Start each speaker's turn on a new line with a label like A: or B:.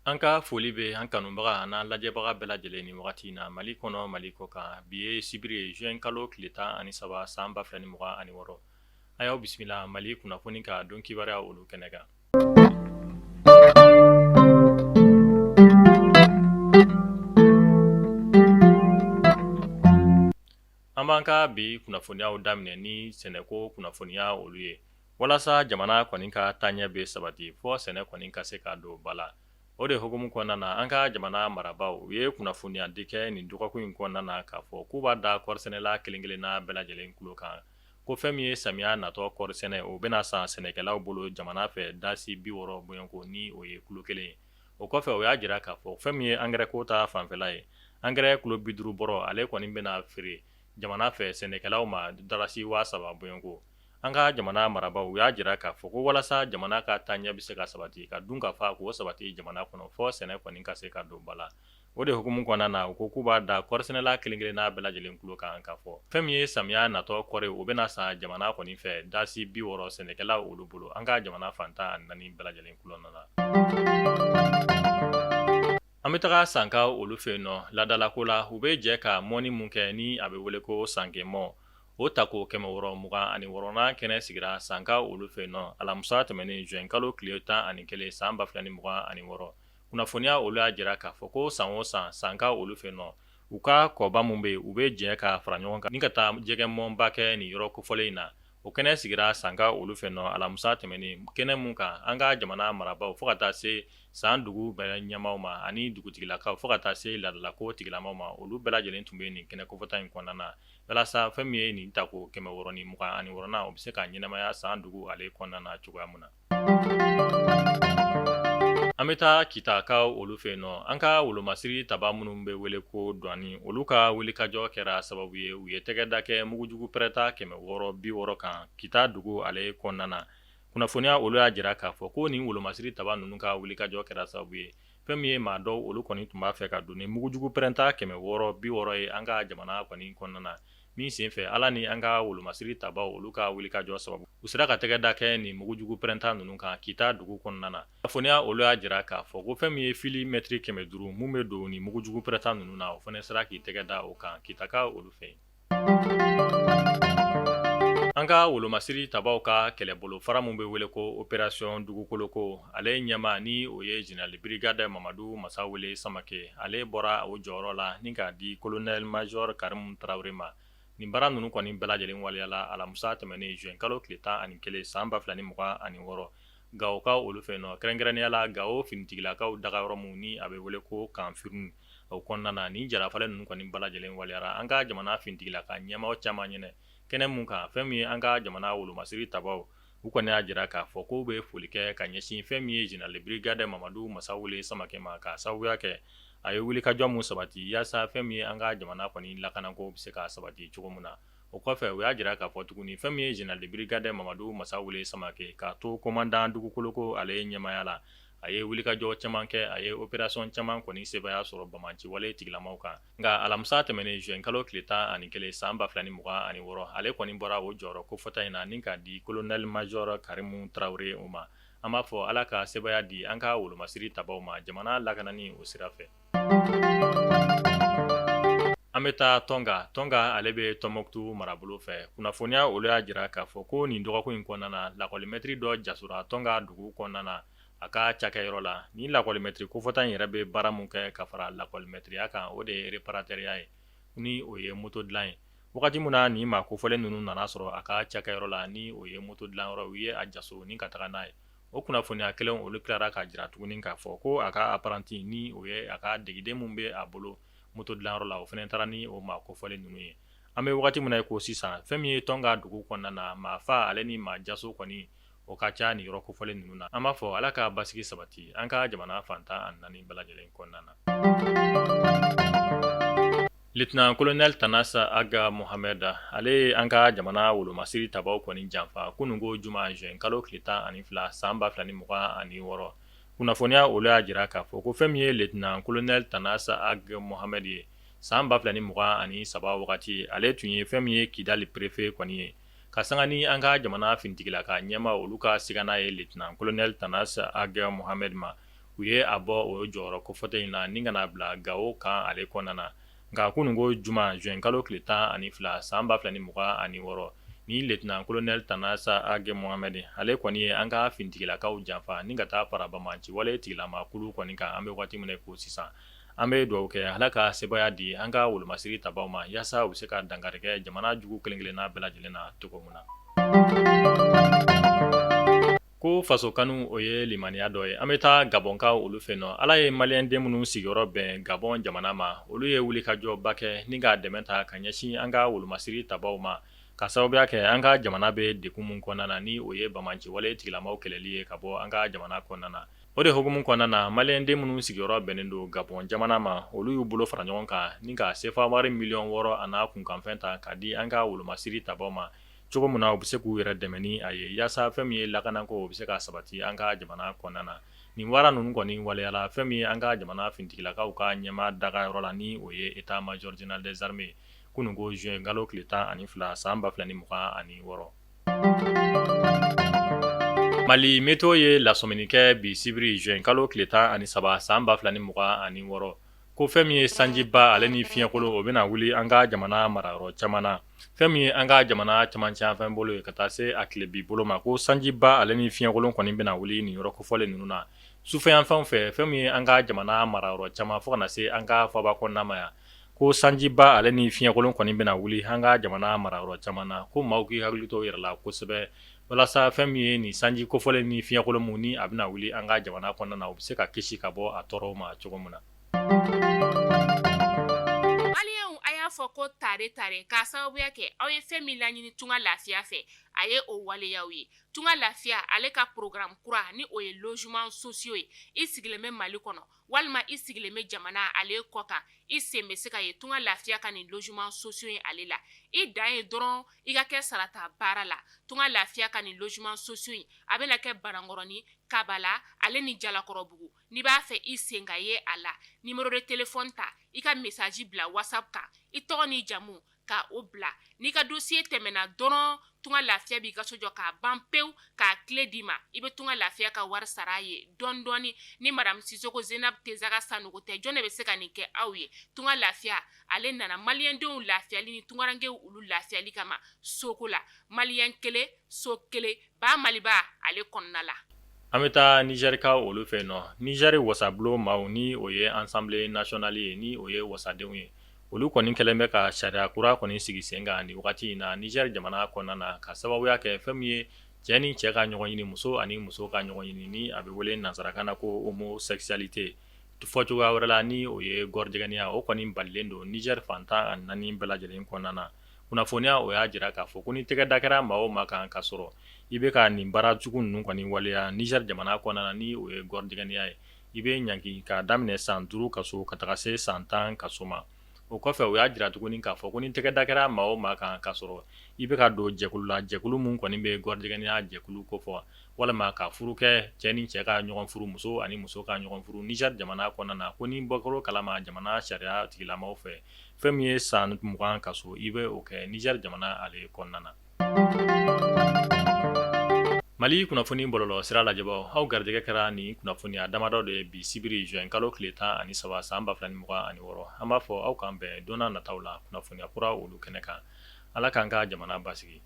A: An ka foli bɛ an kanubaga an'an lajɛbaga bɛɛ lajɛlen ni wagati in na Mali kɔnɔ, Mali kɔ kan. Bi ye sibiri ye juin kalo tile 13 san 2026. A y'aw bisimila Mali kunnafoni ka don kibaruya olu kɛnɛ kan. An b'an ka bi kunnafoniyaw daminɛ ni sɛnɛko kunnafoniya olu ye. Walasa jamana kɔni ka taaɲɛ bɛ sabati fɔ sɛnɛ kɔni ka se ka don ba la. O de hukumu kɔnɔna na, an ka jamana marabaaw u ye kunnafoniya di kɛ nin dɔgɔkun in kɔnɔna na k'a fɔ k'u b'a da kɔɔrisɛnɛla kelen-kelenna bɛɛ lajɛlen tulo kan ko fɛn min ye samiya natɔ kɔɔrisɛnɛ o bɛna san sɛnɛkɛlaw bolo jamana fɛ dasi 60 bɔɲɔgɔnko ni o ye kilo kelen ye. O kɔfɛ o y'a jira k'a fɔ fɛn min ye angɛrɛ ko ta fanfɛla ye, angɛrɛ kilo 50 bɔrɔ ale kɔni bɛna feere jamana fɛ sɛnɛkɛlaw ma dalasi 3000 bɔɲɔgɔnko. An ka jamana marabaaw u y'a jira k'a fɔ ko walasa jamana ka taaɲɛ bɛ se ka sabati ka dun ka fa k'o sabati jamana kɔnɔ fɔ sɛnɛ kɔni ka se ka don ba la. O de hukumu kɔnɔna na u ko k'u b'a da kɔɔrisɛnɛla kelen-kelenna bɛɛ lajɛlen tulo kan k'a fɔ fɛn min ye samiya natɔ kɔɔri o bɛna san jamana kɔni fɛ dasi 60 sɛnɛkɛlaw olu bolo an ka jamana fan 14 bɛɛ lajɛlen kɔnɔna na. An bɛ taga Sankaw olu fɛ yen nɔ laadalako la u bɛ jɛ ka mɔni min kɛ ni a bɛ wele ko sankemɔ o tako 626nan kɛnɛ sigira Sankaw olu fɛ yen nɔ alamisa tɛmɛnen juin kalo tile 11 san 2026. Kunnafoniya olu y'a jira k'a fɔ ko san o san Sankaw olu fɛ yen nɔ u ka kɔba min bɛ yen u bɛ jɛ ka fara ɲɔgɔn kan ni ka taa jɛgɛmɔnba kɛ nin yɔrɔ kofɔlen in na. O kɛnɛ sigira Sankaw olu fɛ yen nɔ alamisa tɛmɛnen kɛnɛ min kan an ka jamana marabaaw fo ka taa se san dugu bɛɛ ɲɛmaaw ma ani dugutigilakaw fo ka taa se laadalako tigilamaw ma olu bɛɛ lajɛlen tun bɛ nin kɛnɛ kofɔta in kɔnɔna na walasa fɛn min ye nin tako 626nan o bɛ se ka ɲɛnamaya san dugu ale kɔnɔna na cogoya min na. An bɛ taa Kitakaw olu fɛ yen nɔ an ka wolomasiri taba minnu bɛ wele ko duwani olu ka wulikajɔ kɛra sababu ye u ye tɛgɛ da kɛ mugujugu pɛrɛta 660 kan Kita dugu ale kɔnɔna na. Kunnafoniya olu y'a jira k'a fɔ ko nin wolomasiri taba ninnu ka wulikajɔ kɛra sababu ye fɛn min ye maa dɔw olu kɔni tun b'a fɛ ka don ni mugujugu pɛrɛnta 660 ye an ka jamana kɔni kɔnɔna na min senfɛ Ala ni an ka wolomasiri tabaw olu ka wulikajɔ sababu u sera ka tɛgɛ da kɛ nin mugujugu pɛrɛnta ninnu kan Kita dugu kɔnɔna na. Kunnafoniya olu y'a jira k'a fɔ ko fɛn min ye fili mɛtiri 500 min bɛ don nin mugujugu pɛrɛnta ninnu na o fana sera k'i tɛgɛ da o kan Kitakaw olu fɛ yen. An ka wolomasiri tabaw ka kɛlɛbolofara min bɛ wele ko opération dugukoloko ale ɲɛmaa ni o ye général de brigade Mamadu Masawele Samake ale bɔra o jɔyɔrɔ la ni k'a di colonel major Karimu Tarawele ma. Nin baara ninnu kɔni bɛɛ lajɛlen waleyala alamisa tɛmɛnen juin kalo tile 11 san 2026 Gawokaw olu fɛ yen nɔ kɛrɛnkɛrɛnnenya la Gawo finitigilakaw dagayɔrɔ min ni a bɛ wele ko camp Firun o kɔnɔna na nin jarafalen ninnu kɔni bɛɛ lajɛlen waleyara an ka jamana finitigilaka ɲɛmaa caman ɲɛna kɛnɛ min kan fɛn min ye an ka jamana wolomasiri tabaw u kɔni y'a jira k'a fɔ k'u bɛ foli kɛ ka ɲɛsin fɛn min ye général de brigade Mamadu Masawele Samake ma k'a sababuya kɛ a ye wulikajɔ min sabati yaasa fɛn min ye an ka jamana kɔni lakanako bɛ se ka sabati cogo min na. O kɔfɛ u y'a jira k'a fɔ tuguni fɛn min ye général de brigade Mamadu Masawele Samake k'a to commandant dugukoloko ale ɲɛmaaya la a ye wulikajɔ caman kɛ a ye opération caman kɔni sebaaya sɔrɔ banbaanciwale tigilamaw kan nka alamisa tɛmɛnen juin kalo tile 11 san 2026 ale kɔni bɔra o jɔyɔrɔ kofɔta in na ni k'a di colonel major Karimu Tarawele o ma. An b'a fɔ Ala ka sebaaya di an ka wolomasiri tabaw ma jamana lakanani o sira fɛ. An bɛ taa Tɔnka. Tɔnka ale bɛ Tɔnbɔkutu marabolo fɛ. Kunnafoniya olu y'a jira k'a fɔ ko nin dɔgɔkun in kɔnɔna na lakɔlimɛtiri dɔ jasora Tɔnka dugu kɔnɔna na a ka cakɛyɔrɔ la. Nin lakɔlimɛtiri kofɔta in yɛrɛ bɛ baara min kɛ ka fara lakɔlimɛtiriya kan o de ye réparateurya ye ni o ye moto dilan ye. Wagati min na nin maa kofɔlen ninnu nana sɔrɔ a ka cakɛyɔrɔ la ni o ye moto dilanyɔrɔ u ye a jaso ni ka taga n'a ye. O kunnafoniya kelen olu tilara k'a jira tuguni k'a fɔ ko a ka apprenti ni o ye a ka degeden min bɛ a bolo moto dilanyɔrɔ la o fana taara ni o maa kofɔlen ninnu ye. An bɛ wagati min na i ko sisan fɛn min ye Tɔnka dugu kɔnɔna na maa fa ale ni maa jaso kɔni o ka ca nin yɔrɔ kofɔlen ninnu na. An b'a fɔ Ala ka basigi sabati an ka jamana fan 14 bɛɛ lajɛlen kɔnɔna na. Lieutenant colonel Tanasa Ag Mohamed ale ye an ka jamana wolomasiri tabaw kɔni janfa kununko juma juin kalo tile 12 san 2026. Kunnafoniya olu y'a jira k'a fɔ ko fɛn min ye lieutenant colonel Tanasa Ag Mohamed ye san 2023 wagati ale tun ye fɛn min ye Kidali préfet kɔni ye ka sanga ni an ka jamana finitigilaka ɲɛmaa olu ka sigana ye lieutenant colonel Tanasa Ag Mohamed ma. U ye a bɔ o jɔyɔrɔ kofɔlen in na ni ka n'a bila Gawo kan ale kɔnɔna na. Nka kunun ko juma juin kalo tile 12 san 2026, ni lieutenant colonel Tanasa Ag Mohamed ale kɔni ye an ka finitigilakaw janfa ni ka taa fara banbaanci wale tigilama kulu kɔni kan. An bɛ waati min na ko sisan, an bɛ dugawu kɛ Ala ka sebaaya di an ka wolomasiri tabaw ma yaasa u bɛ se ka dankari kɛ jamana jugu kelen-kelenna bɛɛ lajɛlen na cogo min na. Ko faso kanu o ye limaniya dɔ ye. An bɛ taa Gabɔnkaw olu fɛ nɔ. Ala ye maliyɛnden minnu sigiyɔrɔ bɛn Gabɔn jamana ma, olu ye wulikajɔba kɛ ni ka dɛmɛ ta ka ɲɛsin an ka wolomasiri tabaw ma, ka sababuya kɛ an ka jamana bɛ degun min kɔnɔna na, ni o ye banbaanci wale tigilamaw kɛlɛli ye ka bɔ an ka jamana kɔnɔna na. O de hukumu kɔnɔna na, maliyɛnden minnu sigiyɔrɔ bɛnnen don Gabɔn jamana ma, olu y'u bolo fara ɲɔgɔn kan ni ka sefa wari miliyɔn 6 a n'a kunkanfɛn ta ka di an ka wolomasiri tabaw ma, cogo min na u bɛ se k'u yɛrɛ dɛmɛ ni a ye yaasa fɛn min ye lakanako o bɛ se ka sabati an ka jamana kɔnɔna na. Nin baara ninnu kɔni waleyala fɛn min ye an ka jamana finitigilakaw ka ɲɛmaa dagayɔrɔ la, ni o ye état major général des armées, kunun ko juin kalo tile 12 san 2026. Mali Météo ye lasɔmini kɛ bi sibiri juin kalo tile 13 san 2026, ko fɛn min ye sanjiba ale ni fiɲɛkolon, o bɛna wuli an ka jamana marayɔrɔ caman na. Fɛn min ye an ka jamana cɛmancɛ bolo ye ka taa se a tilebin bolo ma, ko sanjiba ale ni fiɲɛkolon kɔni bɛna wuli nin yɔrɔ kofɔlen ninnu na sufɛyanfanw fɛ. Fɛn min ye an ka jamana marayɔrɔ caman fo ka na se an ka faaba kɔnɔna ma yan, ko sanjiba ale ni fiɲɛkolon kɔni bɛna wuli an ka jamana marayɔrɔ caman na, ko maaw k'i hakili to yɛrɛ la kosɛbɛ walasa fɛn min ye nin sanji kofɔlen ni fiɲɛkolon min ni a bɛna wuli an ka jamana kɔnɔna na, u bɛ se ka kisi ka bɔ a tɔɔrɔw ma cogo min na.
B: Maliyɛnw, a y'a fɔ ko tare tare k'a sababuya kɛ aw ye fɛn min laɲini Tunga Lafiya fɛ, a ye o waleyaw ye. Tunga Lafiya ale ka programme kura, ni o ye logement sociaux ye, i sigilen bɛ Mali kɔnɔ walima i sigilen bɛ jamana ale kɔ kan, i sen bɛ se ka ye Tunga Lafiya ka nin logement sociaux ye ale la. I dan ye dɔrɔn i ka kɛ sarata baara la. Tunga Lafiya ka nin logement sociaux in, a bɛna kɛ Banankɔrɔni, Kabala ale ni Jalakɔrɔbugu. N'i b'a fɛ i sen ka ye a la, numéro de téléphone ta, i ka message bila WhatsApp kan, i tɔgɔ n'i jamu ka o bila. N'i ka dossier tɛmɛna dɔrɔn, Tunga Lafiya b'i ka so jɔ k'a ban pewu, k'a clé d'i ma. I bɛ Tunga Lafiya ka wari sara a ye dɔɔni dɔɔni. Ni madame Sisoko Zenab Tezaga Sanogo tɛ, jɔn de bɛ se ka nin kɛ aw ye? Tunga Lafiya ale nana maliyɛndenw lafiyali ni tungarankew olu lafiyali kama soko la. Maliyɛn kelen, so kelen, ba Maliba ale kɔnɔna la.
A: An bɛ taa Nizɛrikaw olu fɛ yen nɔ. Nizɛri wasabulon maaw, ni o ye Assemblée nationale ye, ni o ye wasadenw ye, olu kɔni kɛlen bɛ ka sariya kura kɔni sigi sen kan nin wagati in na Nizɛri jamana kɔnɔna na, ka sababuya kɛ fɛn min ye cɛ ni cɛ ka ɲɔgɔn ɲini, muso ani muso ka ɲɔgɔn ɲini, ni a bɛ wele nansarakan na ko homosexualité, fɔ cogoya wɛrɛ la ni o ye gɔrɔjɛgɛniya, o kɔni balilen don Nizɛri fan 14 bɛɛ lajɛlen kɔnɔna na. Kunnafoniya o y'a jira k'a fɔ ko ni tɛgɛ da kɛra maa o maa kan ka sɔrɔ i bɛ ka nin baara jugu ninnu kɔni waleya Nizɛri jamana kɔnɔna na, ni o ye gɔrɔjɛgɛniya ye, i bɛ ɲangi k'a daminɛ san 5 kaso ka taga se san 10 kaso ma. O kɔfɛ, u y'a jira tuguni k'a fɔ ko ni tɛgɛ da kɛra maa o maa kan ka sɔrɔ i bɛ ka don jɛkulu la, jɛkulu min kɔni bɛ gɔrɔjɛgɛniya jɛkulu kofɔ, walima ka furu kɛ, cɛ ni cɛ ka ɲɔgɔn furu, muso ani muso ka ɲɔgɔn furu Nizɛri jamana kɔnɔna na, ko ni bɔkɛr'o kalama jamana sariya tigilamaw fɛ, fɛn min ye san 20 kaso, i bɛ o kɛ Nizɛri jamana ale kɔnɔna na. Mali kunnafoni bɔlɔlɔ sira lajɛbaw, aw garijɛgɛ kɛra nin kunnafoniya damadɔ de ye bi sibiri juin kalo tile 13 san 2026. An b'a fɔ aw k'an bɛn don nataw la kunnafoniya kura olu kɛnɛ kan. Ala k'an ka jamana basigi.